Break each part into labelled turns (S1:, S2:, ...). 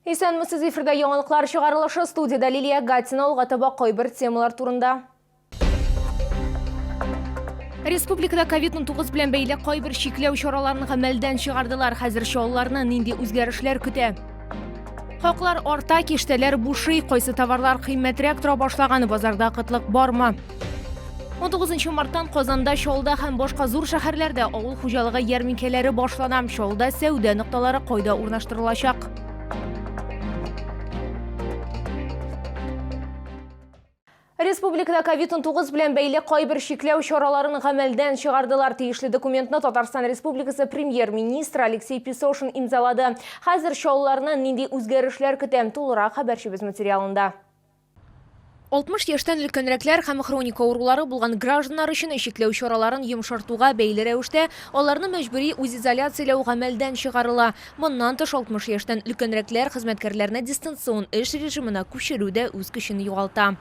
S1: Исәнмесез, эфирда яңалыклар чыгарылышы, студиядә Лилия Гатина. Алга таба кайбер темалар турында. Республикада ковид-19 белән бәйле кайбер чикләү чараларын гамәлдән чыгардылар. Хәзер Чаллыларны нинди үзгәрешләр көтә? Хаклар арта, киштәләр бушый, кайсы товарлар кыйммәтрәк тора башлаган, базарда кытлык бармы? 19 марттан Казанда, Чаллыда һәм башка зур шәһәрләрдә авыл хуҗалыгы ярминкәләре башлана. Чаллыда сәүдә нокталары кайда урнаштырылачак? Республикада ковид-19 белән бәйле кайбер чикләү чараларын гамәлдән чыгардылар. Тиешле документны Татарстан Республикасы премьер-министры Алексей Песошин имзалады. Хәзер чаллыларны нинди үзгәрешләр көтә? Тулырак хәбәрчебез материалында. 60 яшьтән өлкәнрәкләр һәм хроник авырулары булган гражданнар өчен чикләү чараларын йомшартуга бәйле рәвештә, аларны мәҗбүри үзизоляцияләү гамәлдән чыгарыла. Моннан тыш, 60 яшьтән өлкәнрәкләр хезмәткәрләрне дистанцион эш режимына күчерү дә үз көчен югалта.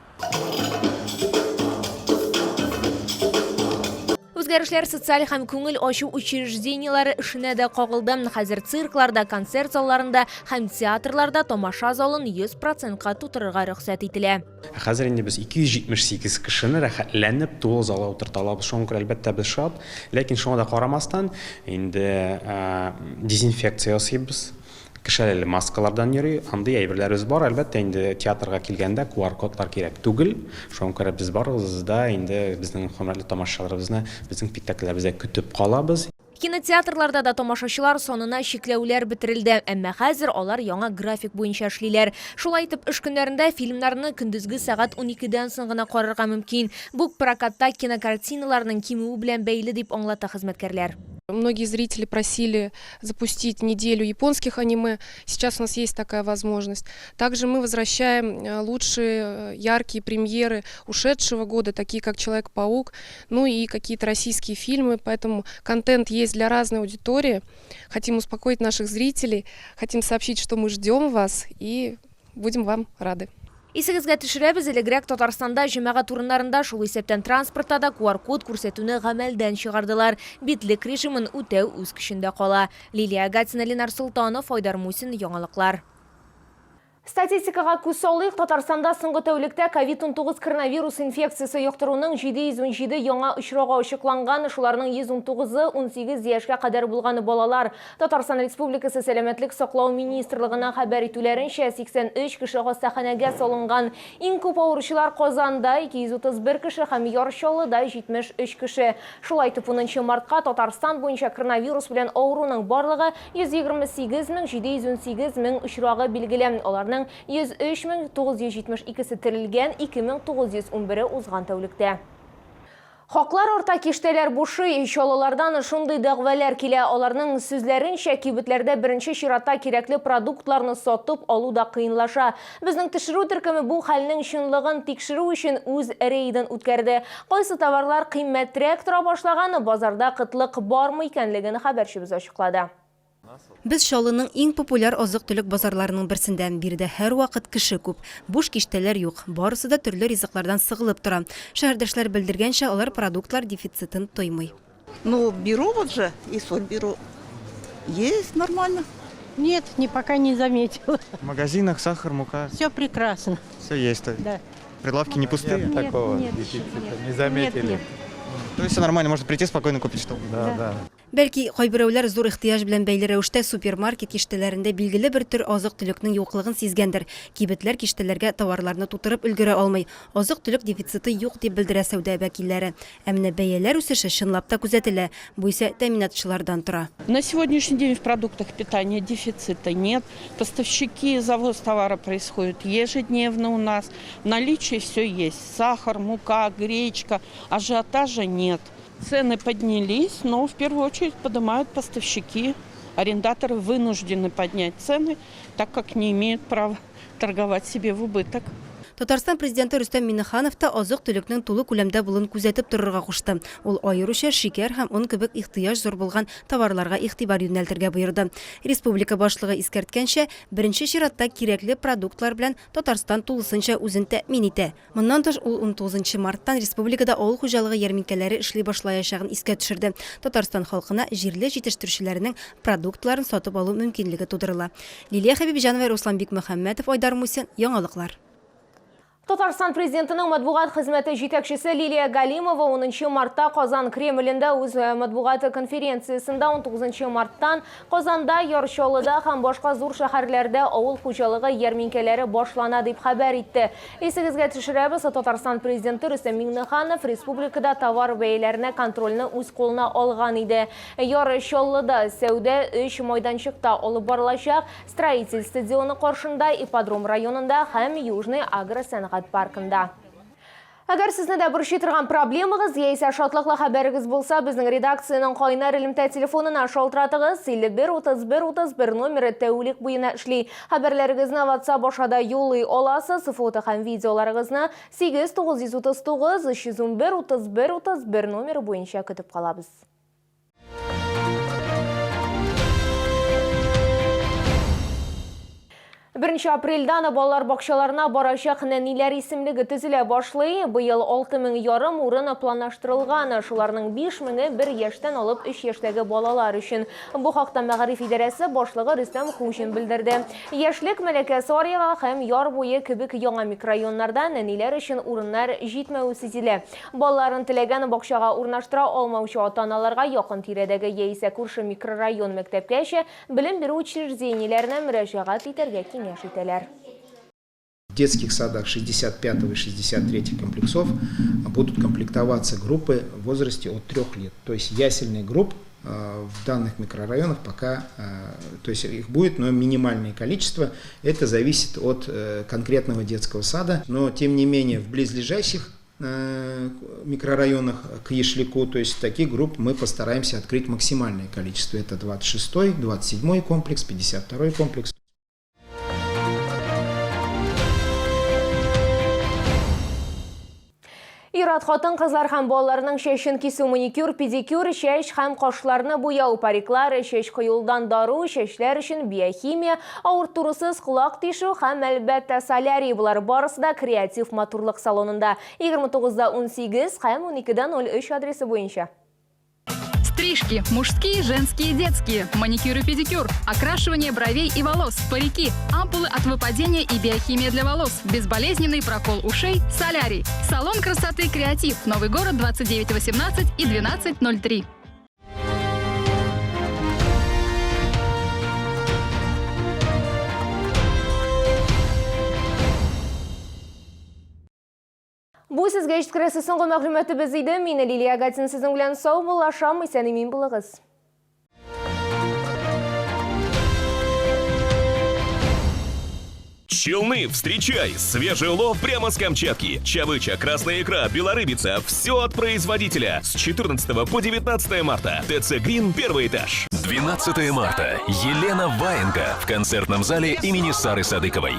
S1: Үзгәрешләр социаль һәм күңел ачу учреждениеләре эшенә дә кагылды. Хәзер циркларда, концерт залларында һәм театрларда тамаша залын 100 процентка тутырырга рөхсәт ителә.
S2: Ә хәзер инде без 278 кешене рәхәтләнеп тулы залга утырта алабыз. Шуңа күрә, әлбәттә, без шат. Ләкин шуңа да карамастан, инде дезинфекция ясыйбыз. Кешеләр әле маскалардан йөри, андый әйберләребез бар. Әлбәттә, инде театрга килгәндә QR-кодлар кирәк түгел. Шуңа күрә без барыбыз да инде безнең хөрмәтле тамашачыларыбызны безнең спектакльләребездә көтеп калабыз.
S1: Кинотеатрларда да тамашачылар санына чикләүләр бетерелде. Әмма хәзер алар яңа график буенча эшлиләр. Шулай итеп, эш көннәрендә фильмнарны көндезге сәгать уникедән соң гына карарга мөмкин. Бу прокатта кинокартиналарның кимүе белән бәйле, дип аңлата хезмәткәрләр.
S3: Многие зрители просили запустить неделю японских аниме. Сейчас у нас есть такая возможность. Также мы возвращаем э, лучшие э, яркие премьеры ушедшего года, такие как «Человек-паук», ну и какие-то российские фильмы. Поэтому контент есть для разной аудитории. Хотим успокоить наших зрителей, хотим сообщить, что мы ждем вас и будем вам рады.
S1: Исегезгә төшерәбез, элегрәк Татарстанда җәмәгать урыннарында, шул исәптән транспортта да QR-код күрсәтүне гамәлдән чыгардылар. Битлек режимын үтәү үз көчендә кала. Лилия Гатина, Ленар Солтанов, Айдар Мусин, Яңалыклар. Статистикага күз салыйк, Татарстанда соңгы тәүлектә ковид-19 коронавирус инфекциясе йоктыруның 717 яңа очрагы ачыкланган, шуларның 119-ы 18 яшькә кадәр булган балалар. Татарстан Республикасы Сәламәтлек саклау министрлыгына хәбәр итүләренчә, 83 кеше хастаханәгә салынган. Иң күп авыручылар Казанда, 231 кеше һәм Яр Чаллыда, 73 кеше. Шулай итеп, унынчы мартка Татарстан буенча коронавирус белән авыруның барлыгы 128 мең 718 мең очрагы билгеле. Аларның 103 мең 972 се терелгән, 2911-е узган тәүлектә. Хаклар арта, киштәләр бушый, Чаллылардан шундый дәгъвалар килә. Аларның сүзләренчә, кибетләрдә беренче чиратта кирәкле продуктларны сатып алу да кыенлаша. Безнең төшерү төркеме бу хәлнең чынлыгын тикшерү өчен үз рейдын үткәрде. Кайсы товарлар кыйммәтрәк тора башлаган, базарда кытлык бармы икәнлеген хәбәрчебез ачыклады.
S4: Без Чаллының иң популяр азык-төлек базарларының берсендә. Биредә һәрвакыт кеше күп. Буш киштәләр юк. Барысы да төрле ризыклардан сыгылып тора. Шәһәрдәшләр белдергәнчә, алар продуктлар дефицитын тоймый.
S5: Ну, беру вот же, и соль беру. Есть нормально.
S6: Нет, не пока не заметила.
S7: В магазинах сахар, мука.
S6: Все прекрасно.
S7: Все есть. То есть.
S6: Да.
S7: Прилавки не пустые?
S8: Нет такого
S6: нет,
S8: дефицита,
S6: нет.
S8: не заметили.
S6: Нет, нет.
S7: То есть все нормально, можно прийти спокойно купить что угодно.
S8: Да, да.
S4: Бәлки, кайберәүләр зур ихтыяҗ белән бәйле рәвештә супермаркет киштәләрендә билгеле бер төр азык-төлекнең юклыгын сизгәндер. Кибетләр киштәләргә товарларны тутырып өлгерә алмый. Азык-төлек дефициты юк, дип белдерә сәүдә вәкилләре. Ә менә бәяләр үсеше чынлап та күзәтелә. Бу исә тәэминатчылардан тора.
S9: На сегодняшний день в продуктах питания дефицита нет. Поставщики, завоз товара происходит ежедневно у нас. В наличии все есть. Сахар, мука, гречка. Ажиотажа нет. Цены поднялись, но в первую очередь поднимают поставщики. Арендаторы вынуждены поднять цены, так как не имеют права торговать себе в убыток.
S4: Татарстан Президенты Рөстәм Миңнеханов та азык-төлекнең тулы күләмдә булуын күзәтеп торырга кушты. Ул аеруча шикәр һәм он кебек ихтыяҗ зур булган товарларга игътибар юнәлтергә боерды. Республика башлыгы искәрткәнчә, беренче чиратта кирәкле продуктлар белән Татарстан тулысынча үзен тәэмин итә. Моннан тыш, ул унтугызынчы марттан республикада авыл хуҗалыгы ярминкәләре эшли башлаячагын искә төшерде. Татарстан халкына җирле җитештерүчеләрнең продуктларын сатып алу мөмкинлеге тудырыла. Лилия Хәбибҗанова, Руслан Бикмөхәммәтов, Айдар Мусин, Яңалыклар.
S1: Татарстан Президентының матбугат хезмәте җитәкчесе Лилия Галимова 10 мартта Казан Кремлендә үз э, матбугат конференциясендә 19 марттан Казанда, Яр Чаллыда һәм башка зур шәһәрләрдә авыл хуҗалыгы ярминкәләре башлана дип хәбәр итте. Исегезгә төшерәбез, Татарстан Президенты Рөстәм Миңнеханов республикада товар бәяләренә контрольне үз кулына алган иде. Яр Чаллыда сәүдә өч майданчыкта алып барылачак, Строитель стадионы каршында, Ипподром районында һәм Южный агросәнәгать паркында. Әгәр сезне дә борчый торган проблемагыз яисә шатлыклы хәбәрегез булса, безнең редакциянең кайнар элемтә телефонына шалтыратыгыз. 51 31 31 номеры тәүлек буена эшли. Хәбәрләрегезне WhatsApp аша да юллый аласыз. Фото һәм видеоларыгызны 8 939 311 31 31 номеры буенча көтеп калабыз. Беренче апрельдән балалар бакчаларына барачак нәниләр исемлеге төзелә башлый. Быел 6 мең ярым урын планлаштырылган. Шуларның 5 меңе бер яшьтән алып 3 яшьтәге балалар өчен. Бу хакта мәгариф идарәсе башлыгы Рөстәм Хуҗин белдерде. Яшьлек, Мәләкәс Аръягы һәм Яр буе кебек яңа микрорайоннарда нәниләр өчен урыннар җитмәве сизелә. Балаларын теләгән бакчага урнаштыра алмаучы ата-аналарга якын тирәдәге яисә күрше микрорайон мәктәпкәчә белем бирү учреждениеләренә мөрәҗәгать итәргә киңәш итәләр.
S8: В детских садах 65 и 63 комплексов будут комплектоваться группы в возрасте от 3 лет. То есть ясельных групп в данных микрорайонах пока, то есть их будет, но минимальное количество. Это зависит от конкретного детского сада. Но тем не менее в близлежащих микрорайонах к Яшьлику, то есть таких групп мы постараемся открыть максимальное количество. Это 26-й, 27-й комплекс, 52-й комплекс.
S1: Ир-ат хатын-кызлар һәм балаларның чәчен кисү, маникюр, педикюр, чәч һәм кашларны буяу, париклар, чәч коелудан дару, чәчләр өчен биохимия, авырттырусыз колак тишү һәм, әлбәттә, солярий. Болар барысы да креатив матурлык салонында. 29 18 һәм 12.03 адресы буенча.
S10: Стрижки. Мужские, женские, детские. Маникюр и педикюр. Окрашивание бровей и волос. Парики. Ампулы от выпадения и биохимия для волос. Безболезненный прокол ушей. Солярий. Салон красоты «Креатив». Новый город 2918 и 1203.
S1: Бу сезгә җиткерәсе соңгы мәгълүматыбыз иде. Мин Лилия Гатин сезнең белән саубуллашам. Исән-имин булыгыз.
S11: Челны, встречай! Свежий улов прямо с Камчатки. Чавыча, красная икра, белорыбица – все от производителя. С 14 по 19 марта. ТЦ «Грин», первый этаж.
S12: 12 марта. Елена Ваенга в концертном зале имени Сары Садыковой.